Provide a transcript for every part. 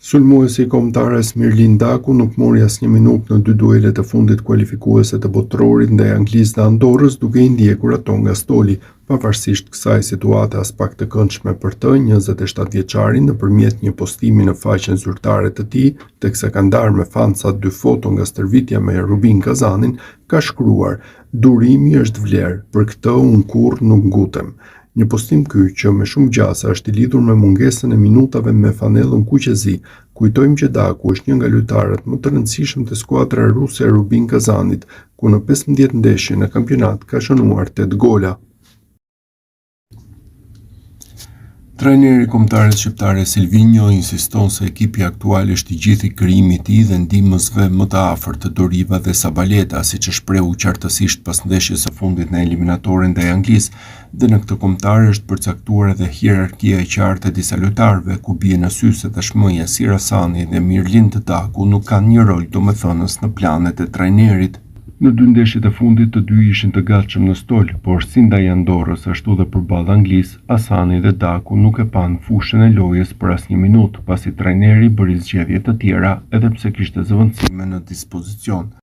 Sulmuesi i kombëtares Mirlind Daku nuk mori asnjë minutë në dy duelet e fundit kualifikuese të Botërorit ndaj Anglisë dhe Andorrës duke i ndjekur ato nga stoli. Pavarësisht kësaj situate aspak të këndshme për të, 27 vjeçari nëpërmjet një postimi në faqen zyrtare të tij, teksa ka ndarë me fansat dy foto nga stërvitja me Rubin Kazanin, ka shkruar: Durimi është vlerë, për këtë unë kurrë nuk ngutem. Një postim ky që me shumë gjasa është i lidhur me mungesën e minutave me fanellën kuqezi. Kujtojmë që Daku është një nga lojtarët më të rëndësishëm te skuadra ruse e Rubin Kazanit, ku në 15 ndeshje në kampionat ka shënuar 8 gola. Trajneri i kombëtares shqiptare Silvinjo insiston se ekipi aktual është i gjithi krijimi i tij dhe ndihmësve më të afërt Doriva dhe Sabaleta, siç e shprehu qartësisht pas ndeshjes së fundit në eliminatore ndaj Anglisë, dhe në këtë kombëtare është përcaktuar edhe hierarkia e qartë e disa lojtarëve, ku bie në sy se tashmë Jasir Asani dhe Mirlind Daku nuk kanë një rol domethënës në planet e trajnerit. Në dy ndeshjet e fundit të dy ishin të gatshëm në stol, por si ndaj Andorrës ashtu dhe përballë Anglisë, Asani dhe Daku nuk e panë fushën e lojës për asnjë minutë, pasi trajneri bëri zgjedhje të tjera edhe pse kishte zëvendësime në dispozicion.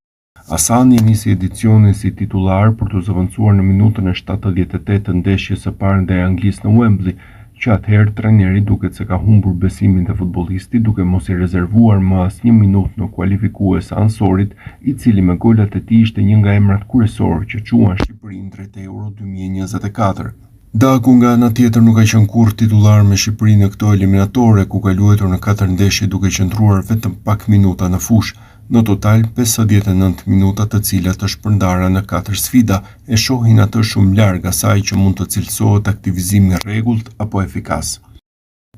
Asani e nisi edicionin si titullar për t'u zëvendësuar në minutën e 78 të ndeshjes së parë ndaj Anglisë në Wembley. Që atëherë trajneri duket se ka humbur besimin te futbollisti duke mos i rezervuar më asnjë minutë në kualifikues anësorit, i cili me golat e tij ishte një nga emrat kryesorë që çuan Shqipërinë drejt Euro 2024. Daku nga ana tjetër nuk ka qenë kurrë titullar me Shqipërinë në këto eliminatore, ku ka luajtur në katër ndeshje duke qëndruar vetëm pak minuta në fushë. Në total 59 minuta të cilat të shpërndara në katër sfida e shohin atë shumë larg asaj që mund të cilësohet aktivizim i rregullt apo efikas.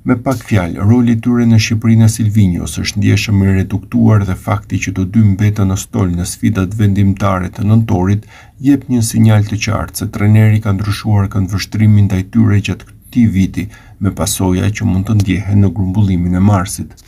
Me pak fjalë, roli i tyre në Shqipërinë e Silvinjos është ndjeshëm i reduktuar dhe fakti që të dy mbetën në stol në sfidat vendimtare të nëntorit jep një sinjal të qartë se trajneri ka ndryshuar këndvështrimin ndaj tyre gjatë këtij viti, me pasoja që mund të ndjehen në grumbullimin e marsit.